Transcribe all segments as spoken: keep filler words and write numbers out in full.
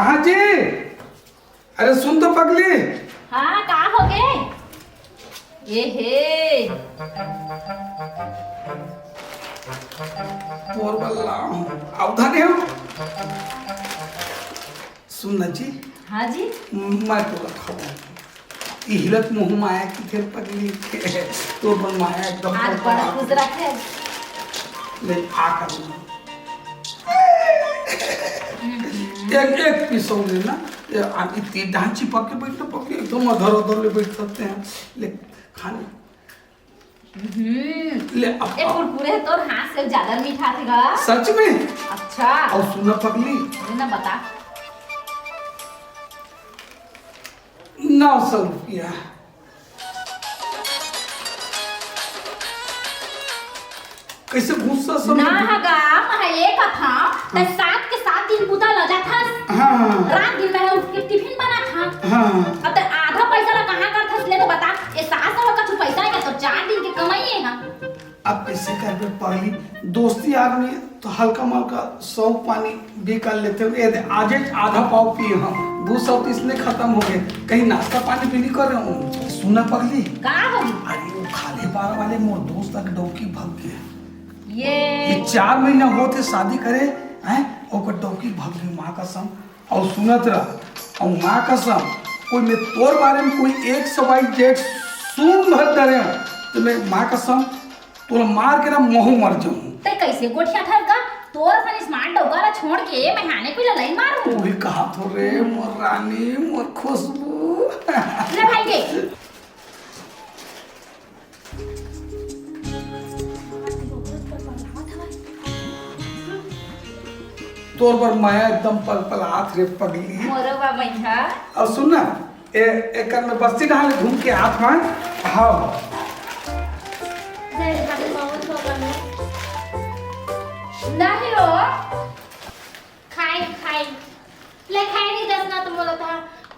हाँ जी। अरे सुन तो पगली। हाँ, का हो गे? ए हे। तोर बल्ला। अउ धने हो। सुन ना जी। हाँ जी। मैं तोला खवाऊं। ई हिलत मुँह माया की फेर पगली। तोर बर माया एकदम आज बड़ा खुश रखे। ले आ कर। एक, एक पीस और लेना। ये आ, इतनी डांची पक के बैठना, पक के एकदम अधर अधर ले बैठ सकते हैं। ले, खाने। हम्म। ले, अब, ए, अब। कुरकुरे तोर हाथ से ज्यादा मीठा थे गा। सच में? अच्छा। और सुना पगली। ना बता। नौ सौ रुपया। कैसे गुस्सा सब ना हगा, मैं ये कथा, त हाँ। सात के सात दिन बुता ल जाथस। हाँ। रात दिन मैं उठ के टिफिन बनाथस। हाँ। अब त आधा पैसा ला कहाँ करथस, ले तो बता। ए सास सौ का तू पैसा है तो चार दिन के कमाई है ना। अब कैसे करबे पगली, दोस्ती यार में तो हल्का मलका शौक पानी भी कर लेते हो। ये दे, आज एक आधा पाव पिए हम, दो सौ तीस में खत्म हो गए। कहीं नाश्ता पानी भी नहीं कर रहे हूँ। सुना पगली। का हो? अरे वो खाले पारा वाले मोर दोस्त के डौकी भग गए। ये ये चार महीना होते शादी करे हैं, ओकर डौकी भग गई माँ कसम। और सुनत रह, और माँ कसम, कोई मैं तोर बारे में कोई एक्स वाई जेड सुन भर डरे हो, तो मैं माँ कसम तोला मार के ना महू मर जाऊँ। ते कैसे गोठिया ठरका? तोर अपन स्मार्ट डौका ला छोड़ के मैं हाने कोई ला लाइन मारूँ। तू भी कहा थो रे, मोर रानी, मोर खुशबू। ले भाई के। तोर बर माया एकदम पलपलात रे पगली। मोरो बा मैया। और सुन ना, ए, एकर में बस्ती डहार घूम के आत हन। हाँ। जय झालू बाबा, बाबा ने। नहीं हो। खाई, खाई। ले खाई नहीं दस ना तो मोला था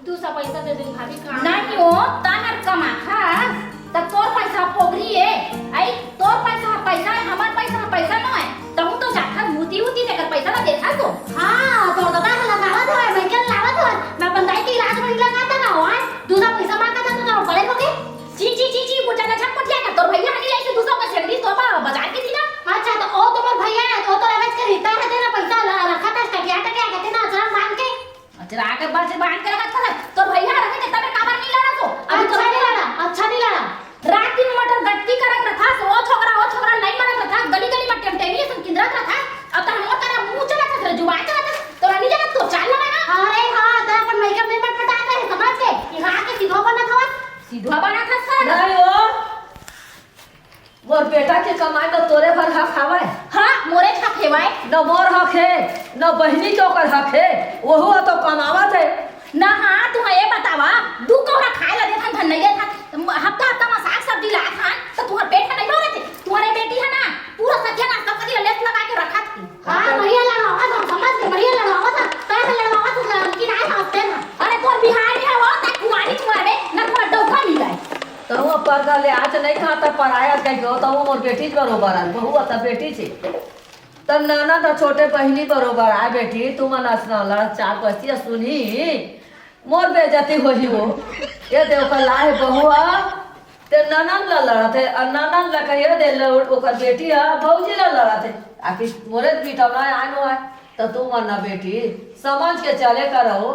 दू सौ पैसा दे दे भाभी का। नहीं हो, ताहर कमाथस, त तोर पैसा पोगरी ए। आई, तोर पैसा, पैसा ए, हमर पैसा, पैसा नो ए। तहूँ तो जाथस मुती उती लेकर पैसा ला देथस तो। हाँ, तोर दादा ह लगावत हवय, मैं के लावत हवय। मैं अपन दाई के इलाज में लगाता ना हवय। दूसरा पैसा मांगता तो ना पड़े होगे। ची, ची, ची, ची, वो ज्यादा झक मत लिया कर। तोर भैया हनी ऐसे दूसरा का सैलरी तो बा-, बाजार के दिन ना। अच्छा, तो ओ तुम्हार भैया है, तो, तो रमेश के रिश्ता है, तेरा पैसा ला-, रखा था, टटिया, टटिया, कहते ना, अचरम बांध के। अचरा के बात से बांध के रखा था। तोर भैया रहे थे, तबे काबर नहीं लड़ा तो? अभी तो अच्छा नहीं लड़ा, अच्छा नहीं लड़ा। रात दिन मटर गट्टी करत रखा, ओ छोकरा, ओ छोकरा नहीं मानत रखा, गली गली में टेमटेमी असन किंदरत रखा। अब तो हम करा मुंह चला था, जुबान चला था, तोरा नहीं जाना तो चाल लगा ना। अरे हाँ, तो अपन मेकअप में मत पटा कर समझ के, यहाँ के सीधो बना था। सीधवा बना था सर। नहीं हो, मोर बेटा के कमाई में तोरे भर हक हवय? हाँ, मोरे हक हेवय। न मोर हक हे, न बहिनी के ओकर हक हे, वहू ह तो कमावत हे। ना हाँ, तुहा ये बतावा, दू कौड़ा खाए ला देथन, धन नहीं देथन, हफ्ता हफ्ता में साग सब्जी लाथन, तो तुहा पेट में नहीं भरत हे। तुम्हारे बेटी है ना, पूरा सत्यानाश सब कदी लेस लगा के रखत हे। हाँ, बढ़िया लड़वावत हम, समझ के बढ़िया लड़वावत हम, तैं से लड़वावत हम, कि नहीं समझते ना। अरे तोर बिहारी है वो, तैं कुआरी तुम्हारे, ना तुम्हारा डौका मिल जाए। तहूँ अब परदा ले आज नहीं खाता, पराया गई हो, तहूँ मोर बेटी बरोबर है, बहू आता बेटी छे। तब ननद ह छोटे बहिनी बरोबर आय बेटी, तुमन अस ना लड़ चार बस्ती सुनही, मोर बेइज्जती होही वो। ये दे ओकर लाए बहुआ, ते ननद ला लड़त हे, अउ ननद ला कहिए दे ल-, ओकर बेटी ह भौजी ला लड़त हे। आखिर मोरे बिटौना आय नो आय, त तुमन ना बेटी समझ के चले करो।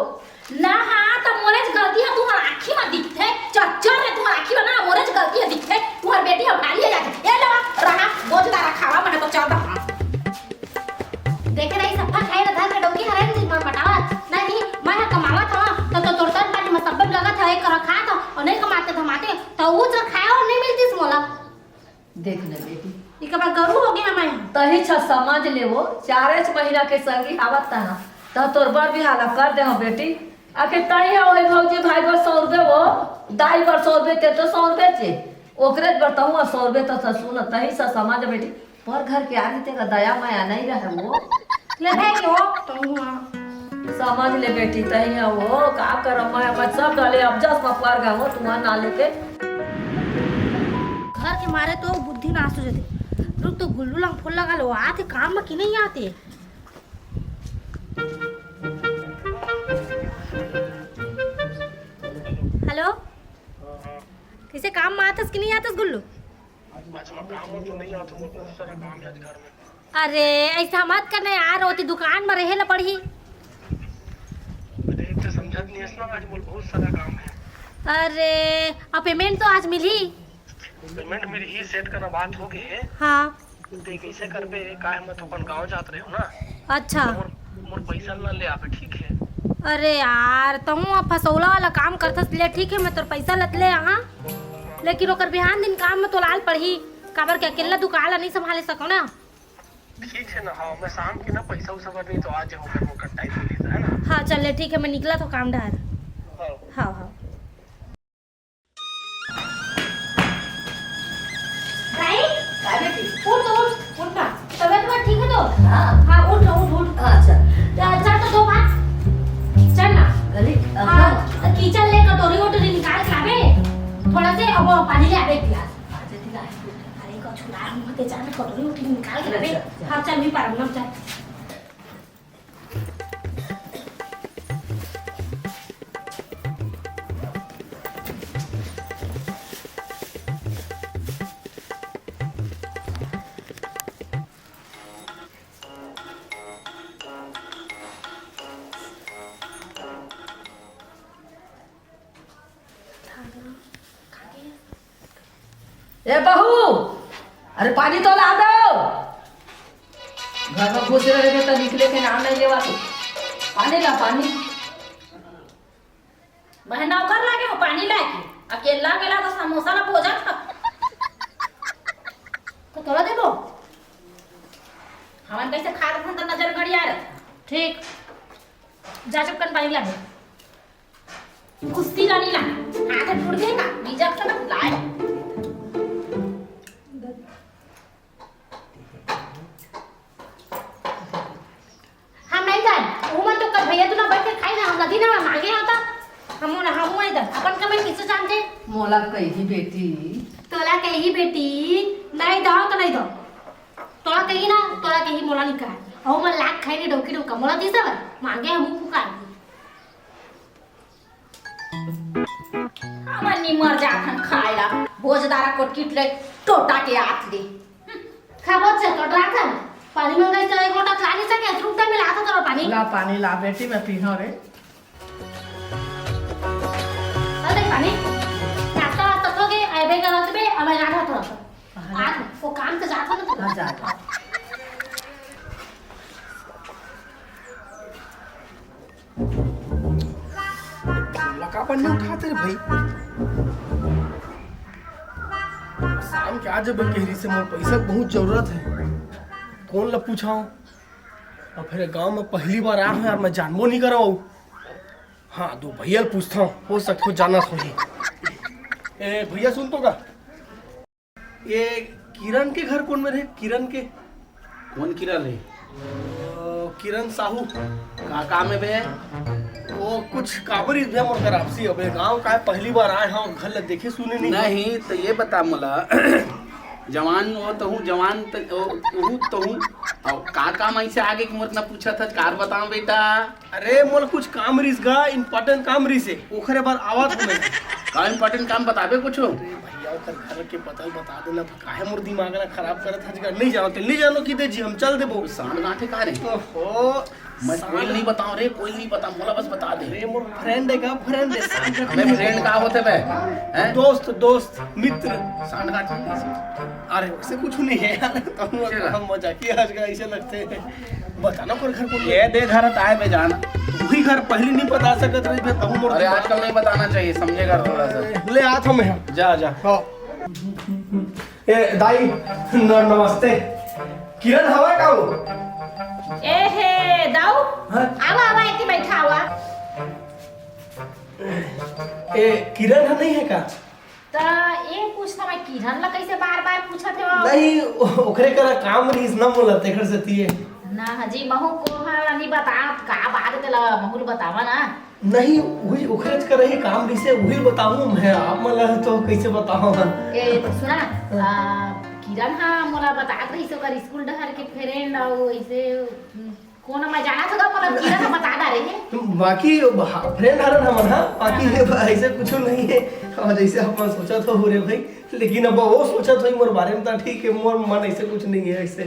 ना हाँ, त मोरेच गलती ह तुहर आँखी म दिखथे, चच्चर हे तुहर आँखी म ना, मोरेच गलती ह दिखथे, तुहर बेटी ह भारी हे जाथे। ए लवा, रहा, बोझ ला रखावा, मैं तो चलता हाँ। देखे रही, सफा खाए ला धर के डौकी हरे दिन भर पटावत। नहीं, मैं ह कमावत हवं, त, तो तोर तन पाटी म सब्बे लगत हवे, कर खात हव, अउ नहीं कमाते धमाते, त ऊ च खाए अउ नहीं मिलतिस मोला। देख न बेटी, इका बार गरू हो गया मैं। तही छ समझ ले वो, चारेच महीना के संगी आवत तहा, त तोर बर बिहाव ला कर दे हो बेटी। आके तही हो वही भौजी भाई बर सौरबे वो, दाई बर सौरबे ते तो सौरबे चे, ओकरे बर तहूँ सौरबे त सुन, तही छ समझ बेटी, पर घर के आदमी तेरा दया माया नहीं रहे वो। ले भाई हो, तहूँ समझ ले बेटी, तही हो, का करम मैं, मैं सब डाले अब जस पर गए हो, तुम्हार ना लेके। घर के मारे तो बुद्धि नाश हो जाथे। रुक तो गुल्लू लंग फोन लगा लो, आथे काम में कि नहीं आथे? से काम में आथस कि नहीं आथस गुल्लू? आज मैं काम में तो नहीं आता हूँ, बहुत सारा काम है आज घर में। अरे, ऐसा मत करना यार, ओती दुकान में रहे ला पड़ही। अरे, तो समझत नहीं हस ना, आज मोर बहुत सारा काम है। अरे, अब पेमेंट तो आज मिली। पेमेंट मिली ही, सेठ करा बात हो गई है। हाँ। ते कइसे करबे? काहे मैं तो अपन गाँव जात रहे हूँ ना। अच्छा। मोर, मोर पैसा ला ले आबे, ठीक है? अरे यार, तहूँ अब फसौला वाला काम करथस ले, ठीक है, मैं तोर पैसा लत ले आहा, लेकिन ओकर बिहान दिन काम में तो लाल पड़ही, काबर के अकेला दुकान ला नहीं संभाले सको ना। ठीक है ना, हाँ, मैं शाम के ना पैसा उसा बर नहीं तो आ जाऊँ, फिर वो कटाई तो लेता है ना। हाँ, चल ले, ठीक है, मैं निकला तो काम डहर। हाँ। हाँ, हाँ। भाई, का बेटी? उठ तो उठ, उठ ना। तबीयत वबीयत ठीक है तो? हाँ। हाँ, उठ ना, उठ, उठ। अच्छा। जा, जा तो दो बार। चल ना। गली, हाँ, हाँ। तो किचन ले कटोरी वटोरी निकाल के लाबे। थोड़ा से अब पानी ले आबे एक गिलास। अच्छा, ठीक है। अरे, को छुड़ा, मुँह के जा ना, कटोरी वटोरी निकाल के लाबे। अच्छा, अच्छा। हाँ, चल, भी पारम ना, चल। ए बहू, अरे पानी तो ला दो। घर में घुसे रहे तो निकले के नाम नहीं लेवा तू। पानी ला, पानी। मैं नौकर लागे हो पानी लाके, अकेला अकेला तो समोसा ला बोजत ह। तो तोला देबो। हमन कैसे खात हन त नजर गड़िया रहत। ठीक, जा चुपकन पानी ला दे। कुश्ती ला नी ला, हाथ टूट गए का? बीजा के समझ लाए। हम नहीं जान, वो मन तो कर भैया तू ना बैठ के खाई ना, हम नदी ना मांगे होता। हम ना, हम नहीं दन, अपन कमाई किसे जानते? मोला कही बेटी। तोला कही बेटी, नहीं दो तो नहीं दो। तोला कही ना, तोला कही मोला नहीं कहा। और मन लाख खाई नहीं डौकी डौका, मोला दी सब, मांगे हम पुकार। हमन नी मर जात हन खाए ला, भोजदारा कोटकिट ले टोटा के आत ले। खा बहुत से तो डरा कर। पानी मंगाई तो एक लोटा खा नहीं सके, रुक दे, मिला तो तोरा पानी। ला पानी ला बेटी, मैं पीहूँ रे। अरे पानी, नाश्ता वास्ता हो गए, आए बेगा रख बे, अब मैं जाना था। आज वो काम से जाता ना तू। हाँ, जा, जा। लका पर नहीं उठाते रे भाई। शाम के आ जबे कहरी से, मोर पैसा के बहुत जरूरत है। कौन ला पूछाऊं? और फिर गांव में पहली बार आ हूं यार, मैं जानबो नहीं करव। हाँ, दो भैया ला पूछता हूँ, हो सकता हो जाना होही। ए भैया, सुन तो का? ये किरण के घर कौन में रहे? किरण के? कौन किरण रे? अ, किरण साहू। का काम है बे? वो कुछ काबर ही भैया मोर घर आपसी, अबे गांव का है, पहली बार आए हैं, घर ले देखे सुने नहीं। नहीं, तो ये बता मोला, जवान हो तो हूँ, जवान त-, ओ, हूँ तो हूँ, और का काम ऐसे आगे कि मोर ना पूछा था, कार बताओ बेटा। अरे, मोला कुछ काम रिस गा, important काम रिस हे, ओखरे बर आवत हूँ मैं। का important काम बताबे कुछो? अरे भैया, ओकर घर के पता ल बता देना, काहे मोर दिमाग ला खराब करत हस गा? नहीं जानो ते, नहीं जानो कि दे जी, हम चल देबो। सांड गांठ हे का रे? ओहो, मैं कोई सांड नहीं बताऊं रे, कोई नहीं बताऊं, मोला बस बता दे। अरे, मोर friend हे का, friend हे, सांड गांठ मैं नहीं। Friend का होथे बे? हैं? दोस्त, दोस्त, मित्र। सांड गांठ नहीं। अरे, वैसे कुछ नहीं है यार, तो हम, चला। हम मजाकिया हंस गा, ऐसे लगते हैं। बता ना, ओकर घर कौन ये दे घर आए बे जान। वही घर पहली नहीं बता सकत रही बे, तहु मोर अरे, दिमाग। आजकल नहीं बताना चाहिए, समझेगा थोड़ा सा। ले, आ तो मैं। जा, जा। हाँ। ए, दाई, न-, नमस्ते। किरण हवा का वो? ए हे, दाऊ? हाँ? आवा, आवा, एती बैठा, आवा। ए, किरण ह नहीं है का? त ये पूछता मैं, किरण ला कैसे बार-बार पूछत हे वो? नहीं, ओ-, ओकरे करा काम रहीस ना मोला, तेखर सेती ये। ना जी, महू कोहा नी बतात, का बात तेला महू ल बतावा ना। नहीं, उही, ओकरेच करा ही काम रहीसे, उही बताहूँ मैं, आप मन ला तो कैसे बताहूँ? ए, तो सुना, आ, किरण हा मोला बतात रहीस, ओकर स्कूल डहर के friend, अउ ऐसे, उम, कोन मैं जानत होगा, मोला कीरा तो बता डारे हे। बाकी फ्रेंड हरन हमन, हाँ, बाकी हाँ। ये ब-, ऐसे कुछ नहीं है। और जैसे अपन सोचत हो रे भाई, लेकिन अब वो सोचत होही मोर बारे में, तो ठीक है, मोर मन ऐसे कुछ नहीं है ऐसे।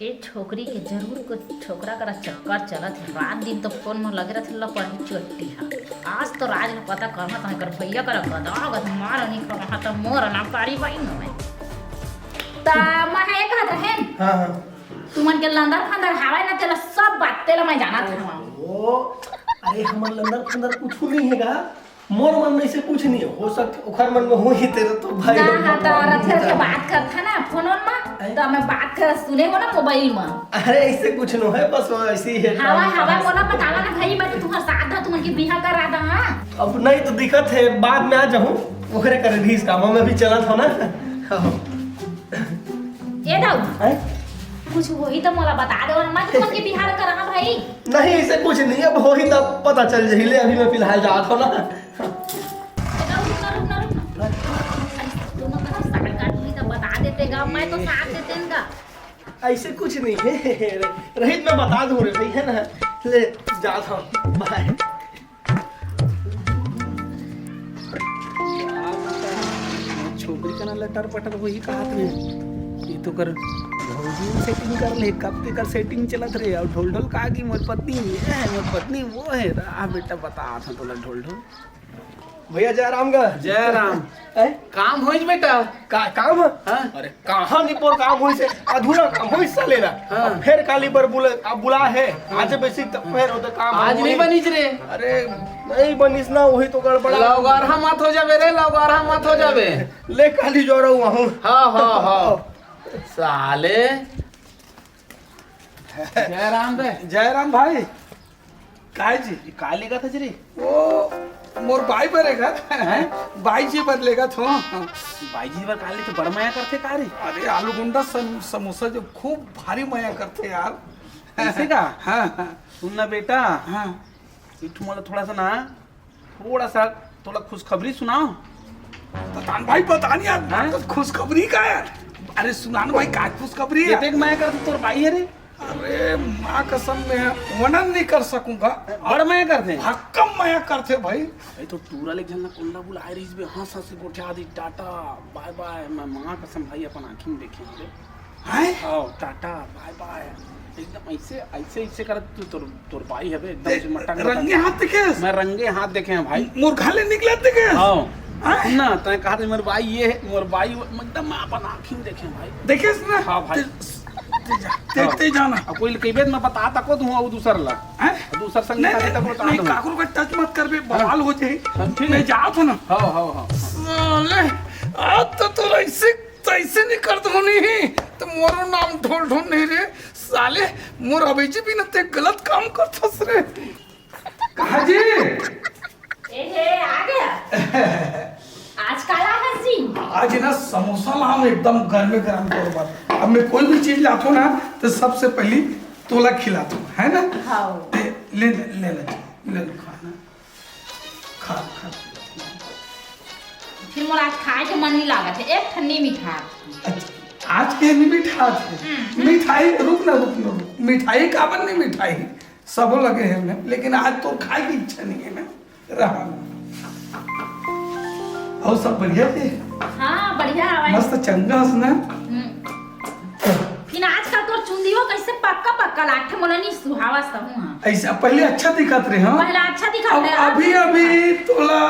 ए छोकरी के जरूर कुछ छोकरा करा चक्कर चलत है। रात दिन तो फोन में लगे रहत लपही चोटी हा। आज तो राज ने पता करना तो कर भैया करा गदा गद मार नहीं करना तो मोर ना पारी बाई न मैं। ता मैं ये कहत रहेन। हाँ, हाँ। तुमन के लंदर फंदर हवय ना, तेला सब बात तेला मैं जानत हवं। ओ, अरे हमर लंदर फंदर कुछ नहीं है गा। मोर मन में से कुछ नहीं है। हो सकथे ओखर मन में होही, तेरा तो भाई ना, हम हाँ, तो भगवान रथे रथे जाने। बात करथा ना फोन में, हैं? तो मैं बात कर सुने हो ना मोबाइल में। अरे ऐसे कुछ नहीं है, बस वो ऐसे ही है, हवा टाइम हवा पास। मोला बतावा ना भाई, मैं तो तुम्हारे साथ था, तुमन के बिहा करा दा, हाँ। अब नहीं तो दिक्कत है, बाद में आ जाऊँ, ओकरे करे भी इस काम में भी चला था ना। ए दाऊ, हैं? कुछ होही त मोला बता दे, और मैं तुमन के बिहा करा भाई। नहीं, ऐसे कुछ नहीं, अब होही तब पता चल जाही। ले, अभी मैं फिलहाल जात हूँ ना। ए दाऊ, रुक ना, रुक ना, रुक ना। अरे, तुम ना साल काट ली त बता देते गा, मैं तो साथ देते गा। ऐसे कुछ नहीं है, रहित मैं बता दूँ रे भाई, है ना? ले, जात हूँ, बाय। छोकरी का ना लटर पटर वही कहत रहे। ये तो कर भौजी सेटिंग कर ले, कब के कर सेटिंग चलत रहे। और ढोल ढोल का की मोर पत्नी ये है, मोर पत्नी वो है। आ बेटा बता था तोला ढोल ढोल। भैया जय राम गा। जय राम। हैं? काम होइस बेटा? का, काम? हाँ? अरे कहाँ निपोर काम होइस हे? अधूरा काम होइस साले ना। हाँ। अब फेर काली बर बुला, अब बुला हे। हाँ। आज बेसी त फेर होता काम आज होही। नहीं बनिस रे। अरे नहीं बनिस ना, वही तो गड़बड़ा। लौगारहा मत हो जाबे रे, लौगारहा मत हो जाबे। ले काली जोरऊ आहूँ। हाँ, हाँ, हाँ। साले। जय राम बे। जय राम भाई। काय जी? ये काय लेगत हस रे? वो मोर बाई बर लेगत। हैं? बाई जी बर लेगत हूँ। बाई जी बर काय लेथे? बड़ मया करथे का रे? अरे आलू गुंडा सम-, समोसा जो खूब भारी मया करथे यार। ऐसे का? हाँ, हाँ। सुन ना बेटा, हाँ। ये ठो मोला थोड़ा सा ना, थोड़ा सा तोला खुशखबरी सुनाओ। बतान भाई, बतान यार, हाँ? तो खुशखबरी का यार? अरे सुनान भाई, का खुशखबरी है? ये देख, मैं कर तोर भाई है रे। अरे माँ कसम, मैं वर्णन नहीं कर सकूंगा। बड़ मया करथे। भक्कम मया करथे भाई। भाई तो टूरा ले झन ला कोंडा बुलाए रहीस बे, हंस हंस के गोठिया दी, टाटा, बाय बाय। मैं माँ कसम भाई अपन आँखी में देखे हूँ रे। हैं? आओ, टाटा, बाय बाय। एकदम ऐसे, ऐसे, ऐसे करत तू, तोर, तोर बाई हबे, एकदम ते ऐसे मटक, मटक। रंगे हाथ देखे हस? मैं रंगे हाथ देखे हैं भाई। मोर घर ले निकलत देखे हस? आओ। हैं? सुन ना, तैं कहा था, मोर बाई ये है, मोर बाई वो, एकदम मैं अपन आँखी में देखे हैं भाई। देखे हस ना? हाँ भाई। ते, ते जा, ते, हाँ। ते जाना। अब कोई कहिबे तो मैं बता तको तू, वो दूसर ला। हैं? दूसर संग नहीं, नहीं, नहीं, काकरो का टच मत करबे, हाँ। बवाल हो जाए। हाँ, ठीक है। मैं जात हूँ ना। हाँ, हाँ, हाँ। साले, आज तो तोला ऐसे तैसे नहीं कर दो नहीं, तो मोरो नाम ढोल ढोल नहीं रे। साले, मोर अबे जी भी न ते गलत काम करथस रे। कहा जी? ए हे, आ गया। आज का लाहस जी? आज ना समोसा लाऊं एकदम गर्मे गर्म तोर बर। अब मैं कोई भी चीज लाथो ना, तो सबसे पहली तोला खिलाथो, है ना? हाँ। ले, ले, ले, ले, ले, ले, खा ना। खा, खा। फिर मोर आज खाए के मन नहीं लागत है, एक ठन्नी मिठा। अच्छा, आज के नहीं मिठात हे। हम्म, हम्म। मिठाई, रुक ना, रुक ना, रुक। मिठाई काबर नहीं मिठाई? सबो लगे हे मैं, लेकिन आज तो खाए की इच्छा नहीं है ना। रहा। और सब बढ़िया हे? हाँ, बढ़िया हवय। मस्त चंगा हस ना? हम्म। फिर आजकल तोर चुंदियो कैसे पक्का पक्का लागथे, मोला नहीं सुहावस हूँ, हाँ। ऐसा पहले अच्छा दिखत रहे, हाँ? पहले अच्छा दिखत अब रहे, अभी, हाँ। अभी तोला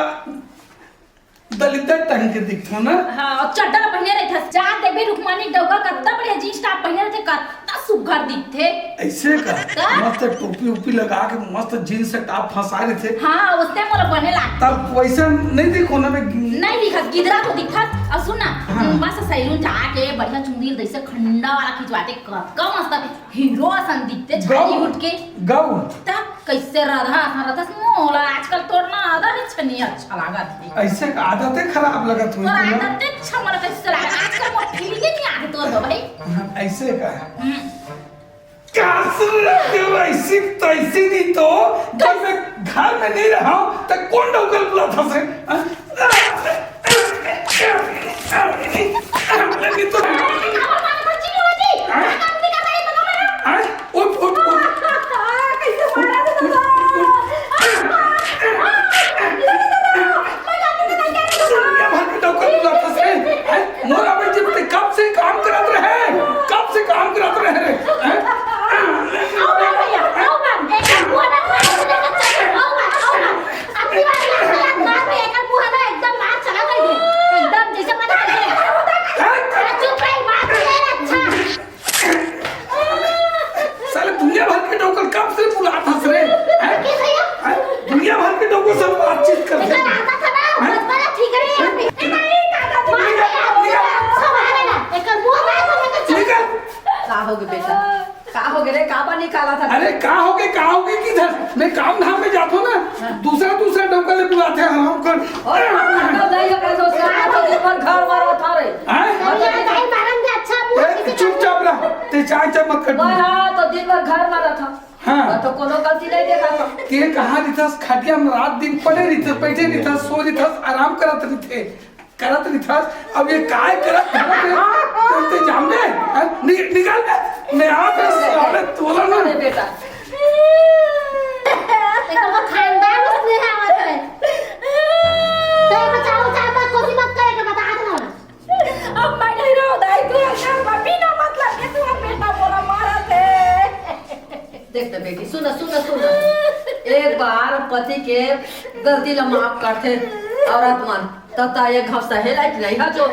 दलिद्दर टंग के दिखथो ना। हाँ, और चड्डा ला पहिने रहिथस। जा देखबे रुक्मणी डउका कत्ता बढ़िया जींस टॉप पहिने रहिथे, कत्ता सुग्घर दिखथे। ऐसे का? का? मस्त टोपी उपी लगा के मस्त जींस से टॉप फंसा रहिथे। हाँ, उससे मोला बने लागथे। तब वैसा नहीं दिखो ना मैं। नहीं दिखत, गिदरा तो दिखत। और सुन ना, हाँ। मस्त सैलून जाके बढ़िया चुंदी जैसे खंडा वाला खिंचवाते, कतका मस्त हीरो असन दिखते, छाती गौ, उठ के। गौ। त कैसे राधा असन रथस, मोला आजकल तोर ना आधा ही छनी अच्छा लागत हे। ऐसे का आदते खराब लगत होई तोर तोला? आदते अच्छा मोला कैसे लागत? आजकल मोर फीलिंग नहीं आते तोर दो भाई। हाँ, ऐसे का? हम्म। क्या सुन रहे हो? ऐसी तैसी नहीं तो, जब मैं घर में नहीं रहा हूँ, तो कौन डौकल बुलाता से? हाँ? नहीं तो। हाँ? उठ, उठ, उठ। का होगे बेटा? का होगे रे? काबर निकालत हस? अरे का होगे, का होगे किधर? मैं काम धाम में जाथों ना, हाँ। दूसरा दूसरा डौका ले बुलाथे हरामखोर। और हम तो नहीं अपन दोस्त का तो दिन भर घर में रहत हस रे। हैं? और तो भैया, नहीं मारेंगे, अच्छा बोल, ए, किसी का चुपचाप रह, ते चाय चाय मत कर। वही हाँ, तो दिन भर घर में रहत हस। हाँ। और तो कोनो गलती नहीं देखत हस। ते कहाँ रहिथस? खटिया में रात दिन पड़े रहिथस, बैठे रहिथस, सो रहिथस, आराम करत रहिथे। करत रहिथस, अब ये काय करत धरत हे? तुम ते जान दे, हैं? नि-, निकाल दे, मैं आप साले तोला ना। अरे बेटा। देखो, वो खानदान उसमें है, आवत है। तो बचाओ, चार बात कोसी मत करे के बता दो ना। अब मैं नहीं रहूं, दाई, तू हर काम में बिना मतलब के तू हर बेटा बोला मारत हे। देख ना बेटी, सुन, सुन, सुन। एक बार पति के गलती ला माफ करथे औरत मन, तब त एक घाव सहे लायक नहीं है जो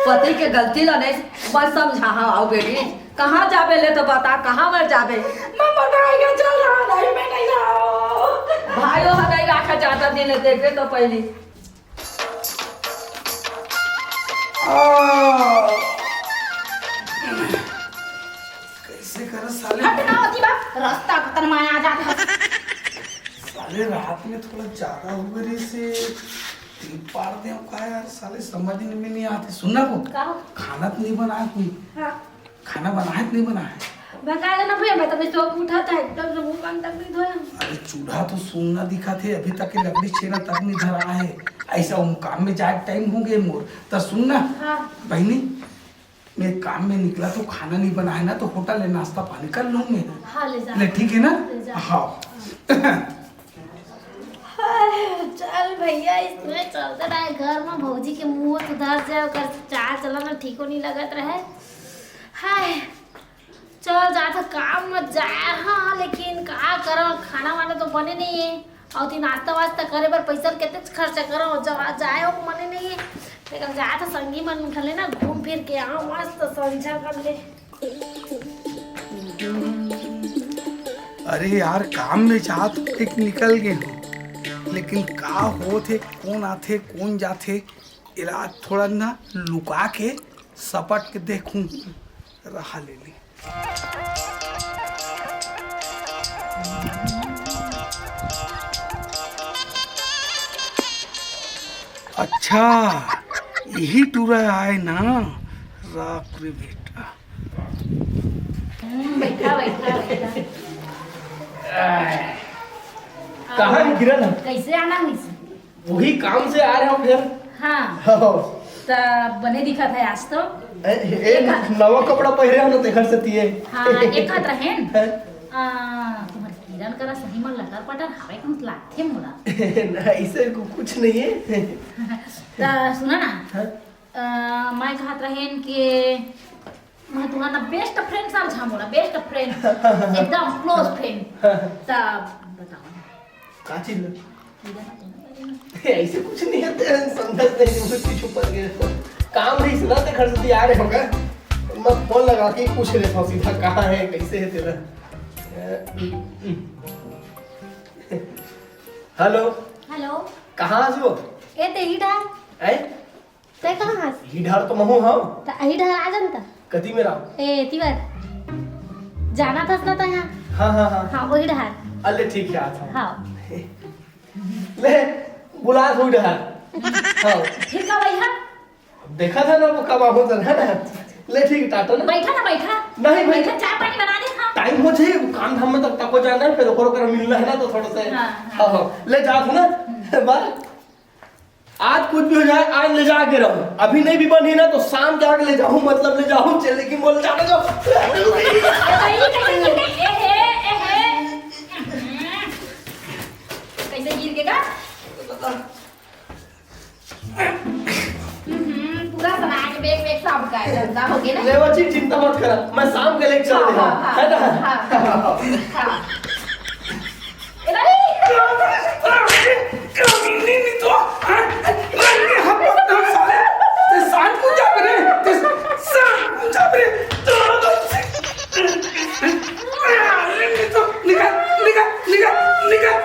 पति के गलती ला नहीं। मैं समझा हंव, आओ बेटी, कहाँ जाबे ले तो बता, कहाँ मर जाबे? मैं मोर भाई का चल रहा नहीं, मैं नहीं रहा। भाइयों ह नहीं राखा जाता दिन ले, देखबे तो पहली। आ, कैसे करस साले? हट ना होती बा, रास्ता के तन माया आ जात हस। साले रात में थोड़ा ज्यादा हो गए से टीप पार दे का यार, साले समझ में नहीं आते। सुनना को? का? खाना तो नहीं बनाया कोई। हाँ। खाना बनाए कि नहीं बनाए? बता देना भैया, मैं तो अभी सो के उठा था, एकदम से मुंह कान तक नहीं धोया। अरे चूल्हा तो सुन्ना दिखा थे, अभी तक के लकड़ी छेना तक नहीं धरा है। ऐसा हम काम में जाए टाइम हो गए मोर। त सुन ना, हाँ। बहनी, मैं काम में निकला तो खाना नहीं बनाए ना, तो होटल ले नाश्ता पानी कर लूँ मैं। हाँ, ले जा। ले, ठीक है ना? ले जा। हाँ। हाय, चल भैया, इसमें चलते रहे घर में, भौजी के मुंह सुधर जाए, ओकर चाल चलन ठीको नहीं लगत रहे। हाय, चल जात काम में जाए, हाँ, लेकिन का करव, खाना वाना तो बने नहीं है, और ती नाश्ता वास्ता करे बर पैसा केतेच खर्चा करव, जब जाए हो मने नहीं है, लेकिन जात संगी मन घले ना घूम फिर के आओ, मस्त संझा कर ले। अरे यार, काम में जात एक निकल गए हो, लेकिन का होत हे, कौन आथे, कौन जाथे, इलाज थोड़ा ना लुका के सपट के देखूं, रहा ले ले। अच्छा, यही टूरा आए ना, राख रे बेटा। हम्म, बैठा, बैठा, बैठा। कहाँ है किरण? कैसे आना मिस? वही काम से आ रहे हम घर। हाँ। हाँ। त बने दिखत है आज तो। ए, ए, एक हाथ नवा कपड़ा पहरे हो ना, तेखर से तिये। हाँ, एक हाथ रहेन। हाँ। आ, तुम्हारे किरण करा सही में लटर पटर हवे, कुछ लागथे मोला। ना, ऐसे कु-, कुछ नहीं है। त सुना ना। हाँ। अ, मैं कहत रहेन कि मैं तुम्हारा best friend समझा मोला, best friend, एकदम close friend। हाँ। त बताओ। का चीज ला? ऐसे कुछ नहीं है, ते समझत नहीं, मुझे पीछू पड़ गए। काम रहिस ना, ते घर से आ रहे होगा। मैं फोन लगा के पूछ लेता हूँ सीधा, कहाँ है, कैसे है तेरा। हेलो। हेलो। कहाँ हस वो? ए, ते ही डाल। हैं? तै कहाँ हस? ही डहर तो महूं हंव। त ही डहर आ जान त। कती मेर? ए, तिवर। जाना थस ना त यहाँ। हाँ, हाँ, हाँ। हाँ, वही डहर। अले ठीक है, आता हूँ। हाँ। ले, बुला थोड़ी डहर। हाँ। फिर कब आइहा? देखा था ना वो कब आऊँ तो, है ना? ले ठीक, टाटा ना। बैठा ना, बैठा। नहीं भाई। बैठा, चाय पानी बना दे, हाँ। टाइम हो जाए, वो काम धाम में तब तक हो जाना है, फिर ओकर ओकर मिलना है ना, तो थोड़ा सा। हाँ, हाँ। हाँ, हाँ। ले जात हूँ ना। हम्म। बाय। आज कुछ भी हो जाए, आज ले जाके रहूं। अभी नहीं भी बनी ना, तो शाम के आके ले जाऊं, मतलब ले जाऊं, चल, लेकिन बोल, जाने दो। कैसे गिर गया? हम्म, पूरा सामान, बैग वैग सब का है, धंधा हो गया ना? ले बच्ची, चिंता मत करा, मैं शाम के लेके चल हाँ, देगा, हाँ, हाँ, है ना? हाँ, हाँ। ए, भाई! कमीनी नहीं तो, हाँ? अरे, हाथ मत डाल साले। ते सांड कौन जा बने? ते सांड कौन जा बने? तो, अरे, नहीं तो, निकाल, निकाल, निकाल, निकाल।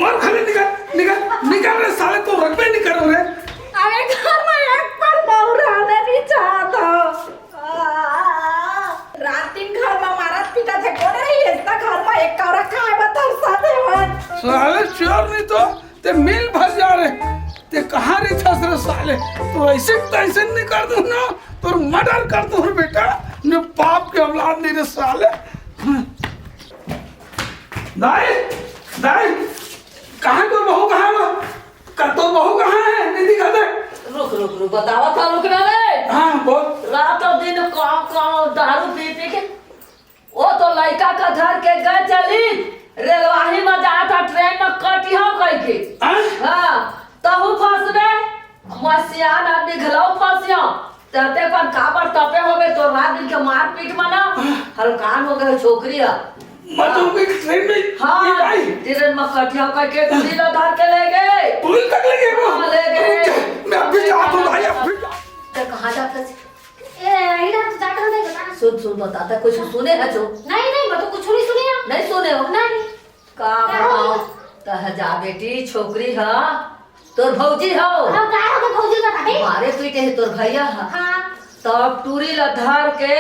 मार खाले, निकाल, निकाल, निकाल रे साले, तो रखबे नहीं करो रे। अरे, घर में एक पल बहू रहने नहीं चाहता। रात दिन घर में ते मिल भर जा रे। ते कहाँ रे छस रे साले? तो ऐसे तैसे नहीं कर दूँ ना, तोर मर्डर कर दूँ रे बेटा। ने बाप के औलाद नहीं रे साले। दाई, दाई, कहाँ तोर बहू कहाँ है? का तोर बहू कहाँ है? नहीं दिखा दे। रुक, रुक, रुक, बतावा था, रुक ना रे। हाँ, बोल। रात और दिन काम, काम, दारू पी पी के, वो तो लड़का का धर के गए चली, रेलवाही में जात था, ट्रेन में कटिया कह के। हाँ? हाँ, तहु फंसबे, मैं सियान आदमी घलो फंसियो। तते पर काबर तपे होबे, तो रात दिन के मारपीट में ना हलकान हो गए छोकरी है। मैं तो उनके ट्रेन में हाँ, पिटाई। ट्रेन में कटिया कह के टूरी ला धर के ले गए। टूरी तक ले गए वो? हाँ, ले गए। रुक जा, मैं अभी जात हूँ भाई, अभी जा- ते कहाँ जात है? ए, इधर तो जाकर नहीं बता। सुन, सुन, बताता, कुछ सुने है जो? नहीं, नहीं, मैं तो कुछ नहीं सुनी हूँ। नहीं सुने हो? नहीं। का का बताओ? हो? तह जा बेटी, छोकरी ह, तोर भौजी हो। अब का हो गए भौजी का भाई? मारे पीटे है तोर भैया ह। हाँ। तब टूरी ला धर के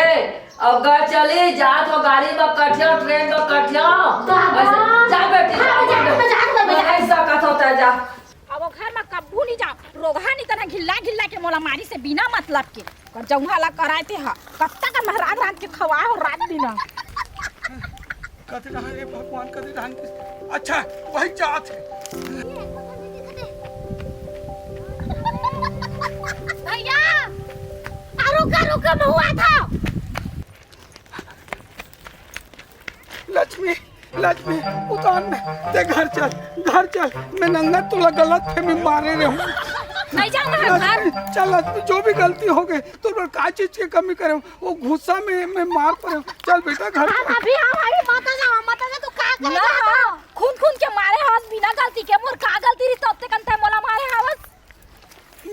अब गा चली जात हो गाड़ी में कठिया, ट्रेन में कठिया। बाबा। ऐसे, जा बेटी, हाँ, जा, बजा, जा, बजा, बजा। बजा, ऐसा कथो तह जा। अब वो घर में कब्बू नहीं जाओ, रोगहा नहीं तना घिल्ला घिल्ला के मोला मारी से बिना मतलब के। कर जौहा ला कराए ते हा, कत्ता का महाराज रात के खवाए हो रात दिन। कति रहन रे भगवान, कति रहन के। अच्छा, वही जात है। भैया, आ रुका, रुका, मैं हुआ था। लक्ष्मी, लक्ष्मी, उतार में, ते घर चल, घर चल। मैं नंगा तोला गलत फहमी मारे रहे हूँ। नहीं जाना है घर। लक्ष्मी, चल लक्ष्मी, जो भी गलती हो गई, तोर बर का चीज के कमी करे हूँ, वो गुस्सा में मैं मार पड़े हूँ। चल बेटा घर हाँ, चल। अभी आओ, अभी मत आ जाओ, मत आ जाओ, तू का करे ना, जात हो? खून खून के मारे हस बिना गलती के, मोर का गलती रही तब ते कंते मोला मारे हवस।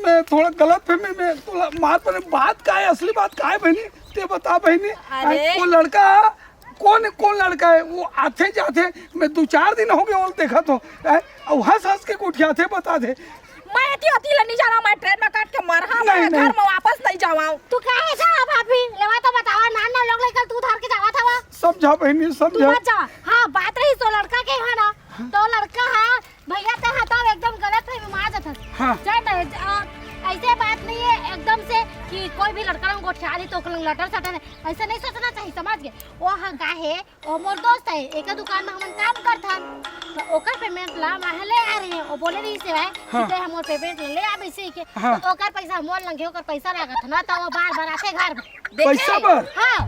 मैं थोड़ा गलत फहमी में तोला मार पड़े। बात का है, असली बात का है बहनी, ते बता बहनी। अरे। वो लड़का कौन, कौन लड़का है? वो आथे जाथे, मैं दो चार दिन हो गए वो देखा तो, हैं? और हंस हंस के गोठियाथे, बता दे। मैं एती ओती ले नहीं जाना, मैं ट्रेन में काट के मरहा, नहीं, मैं नहीं। घर में वापस नहीं जावा। तू काहे जा भाभी? लेवा तो बतावा, नान नान लोग लेकर तू धर के जावा था वो। समझा बहनी, तू समझा। मत जा। हाँ, बात रही सो लड़का के है ना, तो लड़का है भैया ते हा तो एकदम गलत फहमी में आ जात हस। हाँ। जान ना, आ, ऐसे बात नहीं है एकदम से कि कोई भी लड़का लोग गोठिया दी तो ओकर लटर सटर है। ऐसे नहीं सोचना चाहिए, समझ गए? वो हाँ का है, वो मोर दोस्त है, एक दुकान में हमन काम करथन। तो ओकर पेमेंट ला मैं ले आ रहे हैं, वो बोले रही से भाई हाँ। कि ते हमर पेमेंट ले ले आ वैसे ही के। हाँ। तो ओकर पैसा मोर लंगे, ओकर पैसा लागत ना, तो वो बार बार आते घर में। देखे? पैसा बर? हाँ।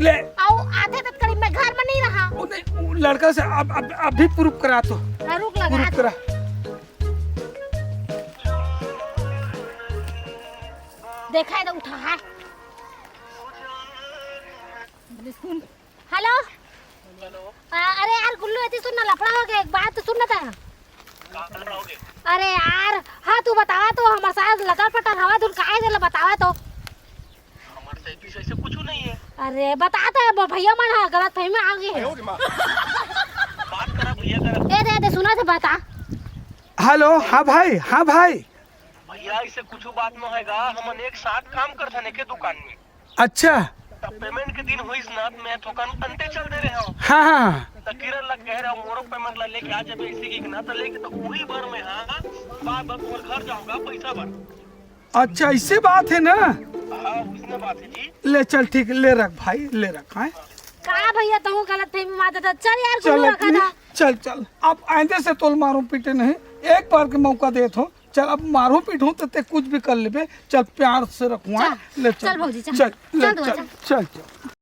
ले। आओ, आते तक करीब मैं घर में नहीं रहा। वो नहीं, वो लड़का से अब, अब, अभी प्रूफ करा तो। हाँ, रुक लगा प्रूफ तो। करा। देखा है तो उठा है। बोले, सुन। हेलो। हेलो। आ, अरे यार गुल्लू, एती सुन ना, लफड़ा हो गया, एक बात तो सुन ना तेरा। का लफड़ा हो गया? अरे यार, हाँ, तू बतावा तो, हमारे साथ लटर पटर हवा, तू काहे से बतावा तो। हमारे साथ ऐसे, ऐसे कुछ नहीं है। अरे, बता तो, ब-, भैया मन हा गलत फहमी में आ गए हैं। बात करा भैया करा। ए, दे, दे, सुना थे, बता। हेलो, हाँ भाई, हाँ भाई। भैया, ऐसे कुछ बात न होएगा, हमन एक साथ काम करथन एके दुकान में। अच्छा। तब पेमेंट के दिन होइस ना, मैं थोकन अंते चल दे रहे हो। हाँ, हाँ। त किरण लग कह रहा, मोरो पेमेंट ला लेके आ जाबे, इसी की ना, त लेके त वही बार में, हाँ, बार बार तोर घर जाऊंगा पैसा बर। अच्छा, ऐसे बात है ना? हाँ, उसने बात है जी। ले चल, ठीक, ले रख भाई, ले रख, हाँ। का भैया, तहु गलत फहमी में आ जाता। चल यार, चल गुल्लू रखा अपनी, था। चल, चल, अब आइंदे से तोल मारो पीटे नहीं, एक बार के मौका दे थो। चल, अब मारू पीटू तो ते कुछ भी कर लेबे। चल, प्यार से रखुआ। चल, ले चल, चल भौजी, चल। चल, ले चल, दुआ चल, चल। चल, चल।